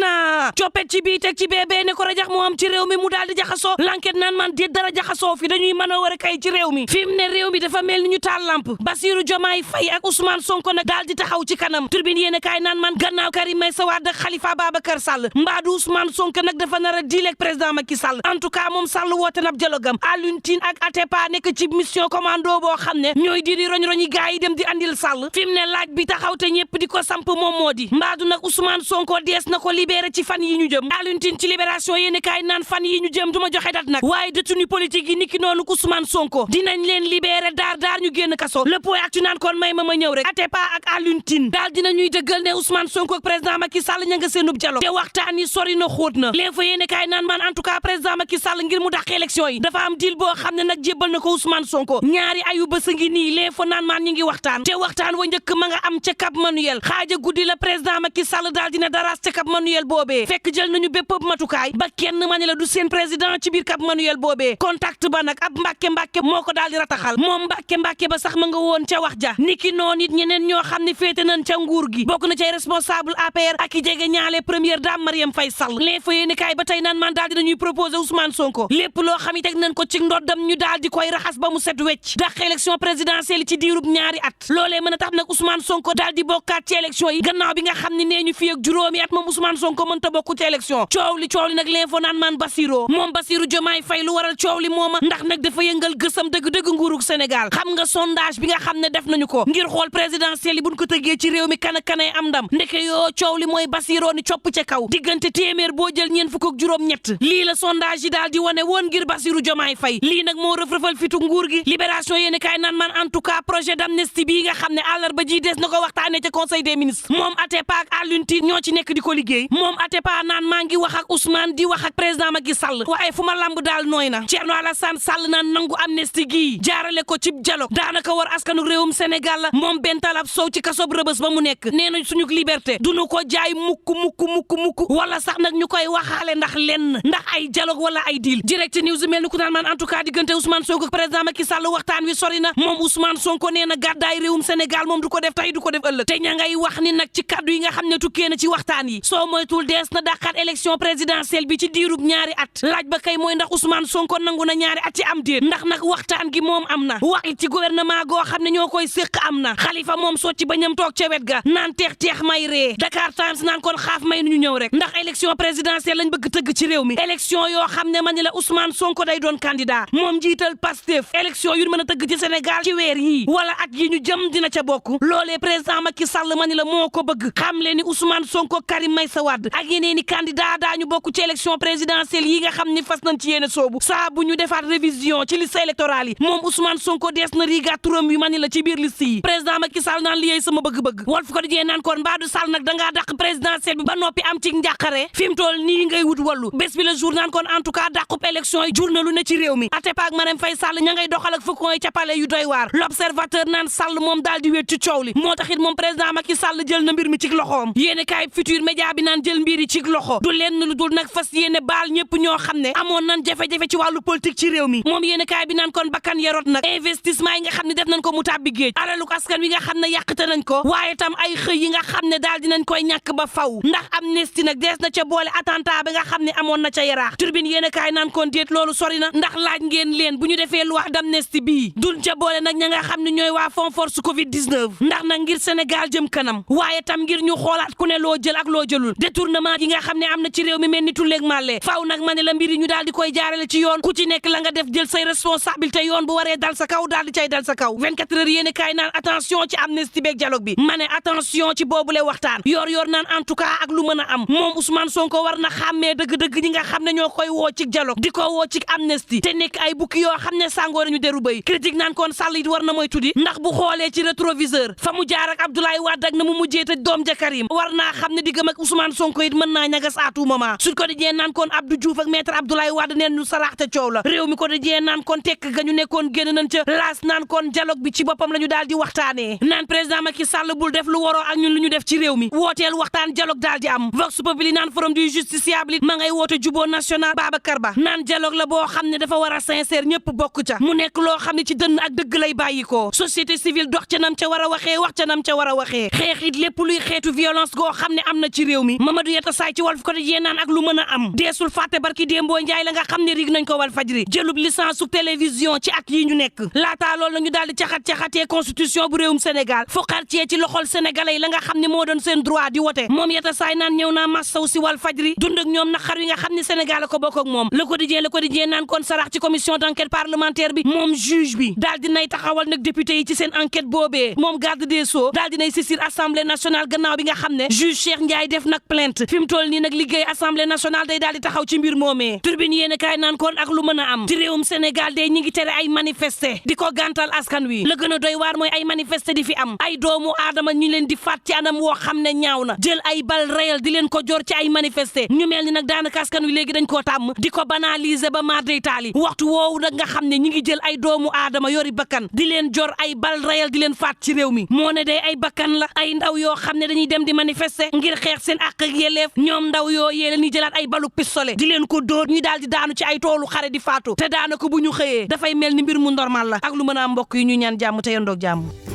na coppet ci bii teg ci beebee ne ko rajax moo am ci réew mi mu daal di jaxasoo l'enquête naan man déet dara jaxasoo fi dañuy mën a war a kay ci réew mi fi mu ne réew mi dafa mel ni ñu taal lamp Bassirou Diomaye Faye ak Ousmane Sonko nag daal di taxaw ci kanam turbine yéene kaay naan man gannaaw Karim Meïssa Wade ak Khalifa Babacar Sall mbaadu Ousmane Sonko nag dafa nar a diil ak président Macky Sall en tout cas moom Sall woote na ab dialogue am Alioune Tine ak Atepa nekk ci mission commando boo xam ne ñooy di roñ-roñi gaay yi dem di andil Sall fi mu ne laaj bi taxaw te ñëpp di ko samp moom moo di mbaadu nag Ousmane Sonko dees na ko libéré ci fan yi ñu jëm Alioune Tine ci libération yéene kaay naan fan yi ñu jëm du ma joxe dat nag waaye détenu politique yi niki noonu Ousmane Sonko dinañ leen libéré daar ñu génn kaso le point ak ci naan kon may ma ñëw rek Atepa ak Alioune Tine daal dinañuy dëggal ne Ousmane Sonko ak président Macky Sall ña nga seenub dialogue te waxtaan yi sori na xóot na l'info yéene kaay naan man en tout cas président Macky Sall ngir mu dàq élection yi dafa am deal boo xam ne nag jébbal na ko Ousmane Sonko ñaari ayu bés ngi nii l'info naan man ñi ngi waxtaan te waxtaan wa njëkk ma nga am ca Cap Manuel xaaja guddi la président Macky Sall daal dina daraas ca Cap Manuel boobee fekk jël nañu bépp matukaay ba kenn ma ne la du seen président ci biir Cap Manuel boobee contact ba nag ab mbàkke moo ko daal di rataxal moom mbàkke ba sax ma nga woon ca wax ja niki noonu it ñeneen ñoo xam ne féete nañ ca nguur gi bokk na cay responsable APR ak i jege ñaale première dame Marième Faye Sall l'info yéene kaay ba tey naan man daal dinañuy proposer Ousmane Sonko lépp loo xam ne teg nañ ko ci ndoddam ñu daal di koy raxas ba mu set wecc dàq élection présidentielle ci diirub ñaari at loolee mën a tax nag Ousmane Sonko daal di bokkaat ci élection yi gannaaw bi nga xam ne nee ñu fi ak juróomi at moom Ousmane Sonko mënta bokku ci élection coow li nag l'info naan man Bassirou Diomaye Faye lu waral coow li mooma ndax nag dafa yëngal gësam dëgg nguurug Sénégal xam nga sondage bi nga xam ne def nañu ko ngir xool présidentielle yi buñ ko tëggee ci réew mi kan am ndam ndeke yoo coow li mooy Bassirou ni copp ca kaw diggante téeméer boo jël ñeen fukk ak juróom ñett lii la sondage yi daal di wane woon ngir Bassirou Diomaye Faye lii nag moo rëf-rëfal fitu nguur gi libération yéeni kaay naan man en tout cas projet d'amnistie bii nga xam ne àllarba ji des na ko waxtaanee ca conseil des ministres moom Atepa ak Alioune Tine ñoo ci nekk di ko liggéey moom Atepa naan maa ngi wax ak Ousmane di wax ak président Macky Sall waaye fu ma lamb daal nooy na Thierno Alassane Sall naan nangu amnistie gii jaarale ko ci dialogue daanaka war askanu réewum Sénégal la moom Bentalab Sow ci kasob Rëbës ba mu nekk nee na suñu liberté duñu ko jaay mukk wala sax nag ñu koy waxaale ndax lenn ndax ay dialogue wala ay deal direct news mel ni ku naan man en tout cas diggante Ousmane Sonko ak président Macky Sall waxtaan wi sori na moom Ousmane Sonko nee na gàddaay réewum Sénégal moom du ko def tey du ko def ëllëg te ña ngay wax ni nag ci kaddu yi nga xam ne tukkee na ci waxtaan yi soo moytul dees na dàqaat élection présidentielle bi ci diirub ñaari at laaj ba kay mooy ndax Ousmane Sonko nangu na ñaari at ci am déet ndax nag waxtaan gi moom am na wax it ci gouvernement goo xam ne ñoo koy séq am na Khalifa moom socc ba ñam toog ca wet ga naan teex may ree Dakar Times naan kon xaaf may nu ñu ñëw rek ndax élection présidentielle lañ bëgg tëgg ci réew mi élection yoo xam ne ma ni la Ousmane Sonko day doon candidat moom jiital Pastef élection yu mën a tëgg ci Sénégal ci weer yii wala at yi ñu jëm dina ca bokk loolee président Macky Sall ma ni la moo ko bëgg xam leen ni Ousmane Sonko Karim Meïssa Wade ak yeneeni candidat daañu bokk ci élection présidentielle yi nga xam ni fas nañ ci yéene soobu saa bu ñu defaat révision ci liste électorale yi moom Ousmane Sonko dees na riigaat turam yu ma ni la ci biir liste yi président Macky Sall naan li yey sama bëgg-bëgg Walf Quotidien naan kon Mbadou Sall nag dangaa dàq présidentielle bi ba noppi am ci njàqare fi mu toll nii ngay wut wallu bés bi la jour naan kon en tout cas dàqub élection yi jur na lu ne ci réew mi Atepa ak Marème Faye Sall ña ngay doxal ak faucon yi ca palais yu doy waar l'observateur naan Sall moom daal di wéet ci coow li moo taxit moom président Macky Sall jël na mbir mi ci loxoom yéene kaay futur média bi naan jël mbir yi ci loxo du lenn lu dul nag fas yéene baal ñëpp ñoo xam ne amoon nan jafe-jafe ci wàllu politique ci réew mi moom yéene kaay bi naan kon bakkan yarot nag investissement yi nga xam ne def nañ ko mu tàbbi géej alaluk askan wi nga xam ne yàqte nañ ko waaye tam ay xëy yi nga xam ne daal dinañ koy ñàkk ba faw ndax amnistie nag dees na ca boole attentat bi nga xam ne amoon na ca yaraax turbine yéene kaay naan kon déet loolu sori na ndax laaj ngeen leen bu ñu defee loi d'amnistie bii duñ ca boole nag ña nga xam ne ñooy waa fond force covid 19 ndax nag ngir Sénégal jëm kanam waaye tam ngir ñu xoolaat ku ne loo jël ak loo jëlul détournement yi nga xam ne am na ci réew mi mel ni tulleeg màlle faaw nag ma ne la mbir yi ñu daal di koy jaarale ci yoon ku ci nekk la nga def jël say responsabilité yoon bu waree dal sa kaw daal di cay dal sa kaw 24 heures yéene kaay naan attention ci amnistie beeg dialogue bi ma ne attention ci boobule waxtaan yor naan en tout cas ak lu mën a am moom Ousmane Sonko war na xàmmee dëgg-dëgg ñi nga xam ne ñoo koy woo ci dialogue di ko woo ci amnistie te nekk ay bukki yoo xam ne sàngoo nañu deru béy critique naan kon Sall it war na mooy tuddi ndax bu xoolee ci rétroviseur fa mu jaar ak Abdoulaye Wade ak na mu mujjee tëj doom ja Karim war naa xam ne diggam ak Ousmane Sonko it mën naa ñagas à tout moment Sud Quotidien naan kon Abdou Diouf ak maître Abdoulaye Wade neen ñu saraaxte coow la réew mi Quotidien naan kon tekk ga ñu nekkoon génn nañ ca laas naan kon dialogue bi ci boppam la ñu daal di waxtaanee naan président Macky Sall bul def lu waroo ak ñun lu ñu def ci réew mi wooteel waxtaan dialogue daal di am Vox Populi naan forum du justiciable ma ngay woote juboo national Babacar Ba naan dialogue la boo xam ne dafa war a sincère ñëpp bokk ca mu nekk loo xam ne ci dënn ak dëgg lay bàyyi ko société civile dox ca nam ca war a waxee wax ca nam ca war a waxee xeex it lépp luy xeetu violence goo xam ne am na ci réew mi Mamadou Yatassay ci Walf Quotidien naan ak lu mën a am deesul fàtte barki Dembo Njaay la nga xam ne rig nañ ko Walfadjri jëlub licence su télévision ci ak yi ñu nekk laataa loolu la ñu daal di caxat-caxatee constitution bu réewum Sénégal foqarcee ci loxol sénégalais yi la nga xam ne moo doon seen droit di wote moom Yatassay naan ñëw naa massaw si Walfadjri dund ak ñoom naqar wi nga xam ne Sénégal a ko bokk ak moom Le Quotidien naan kon sarax ci commission d'enquête parlementaire bi moom juge bi daal dinay taxawal nag député yi ci seen enquête boobee moom garde des sceaux daal dinay saisir assemblée nationale gannaaw bi nga xam ne juge Cheikh Ndiaye def nag plainte fi mu toll nii nag liggéey assemblée nationale day daal di taxaw ci mbir moomee Tribune yéen kaay naan kon ak lu mën a am ci réewum Sénégal day ñi ngi tere ay manifester di ko gàntal askan wi la gën a doy waar mooy ay manifester di fi am ay doomu aadama ñu leen di faat ci anam woo xam ne ñaaw na jël ay bal réel di leen ko jor ci ay manifester ñu mel ni nag daanaka askan wi léegi dañ koo tàmm di ko banaliser ba maar day taali waxtu woowu nag nga xam ne ñi ngi jël ay doomu aadama yori bakkan di leen jor ay bal réel di leen faat ci réew mi moo ne day ay bakkan la ay ndaw yoo xam ne dañuy dem di manifester ngir xeex seen àq ak yelleef ñoom ndaw yoo yee leen ñuy jëlaat ay balu pistolet di leen ko dóor ñu daal di daanu ci ay toolu xare di faatu te daanaka bu ñu xëyee dafay mel ni mbir mu normal la ak lu mën a mbokk yi ñu ñaan jàmm te yendoog jàmm